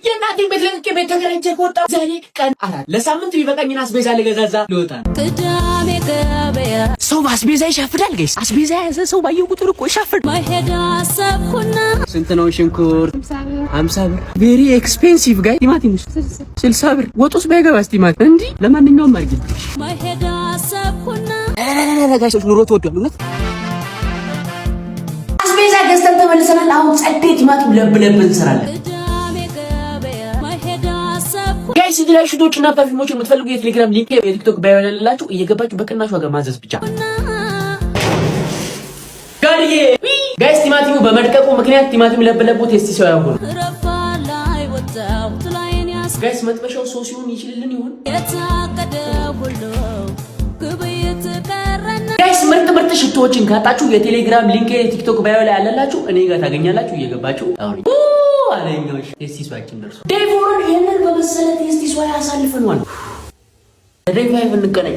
የእናቴን ቤት ለቅቄ ቤት ተከራይቼ ከወጣሁ ዛሬ ቀን 4። ለሳምንት ቢበቃኝን አስቤዛ ልገዛዛ ልወጣ ነው። ቅዳሜ ገበያ። ሰው በአስቤዛ ይሻፍዳል guys። አስቤዛ የያዘ ሰው ባየው ቁጥር እኮ ይሻፍድ። መሄድ አሰብኩና። ስንት ነው ሽንኩርት? 50 ብር። Very expensive, guys። ቲማቲም 60 ብር። ወጡስ ባይገባስ ቲማቲም እንዲህ። ለማንኛውም አድርጊልኝ። መሄድ አሰብኩና። Guys ኦች፣ ኑሮ ተወዷል እውነት። አስቤዛ ገዝተን ተመልሰናል። አሁን ጸዴ ቲማቲም ለብ ለብ እንሰራለን። ቅዳሜ ገበያ መሄድ አሰብኩ። Guys፣ የተለያዩ ሽቶዎችና perfume ኦችን የምትፈልጉ የቴሌግራም link የቲክቶክ bio ያለላችሁ እየገባችሁ በቅናሽ ዋጋ ማዘዝ ብቻ። ጋርዬ guys፣ ቲማቲሙ በመድቀቁ ምክንያት ቲማቲም ለብ ለቡ tasty ሰው ያውቁ ነው። ረፋድ ላይ ወጣሁ ጥላዬን ያስ Guys፣ መጥበሻው ሰው ሲሆን ይችልልን ይሆን? የታቀደ ሁሉ ግብይት ቀረና። Guys፣ ምርጥ ምርጥ ሽቶዎችን ካጣችሁ የቴሌግራም link የቲክቶክ bio ላይ ያለላችሁ እኔ ጋር ታገኛላችሁ። እየገባችሁ አሁን አለኛው tasty ሷችን ደርሷል። Day 4 ን ይህንን በመሰለ tasty ሷ ያሳልፈነዋል። Day 5 እንገናኝ።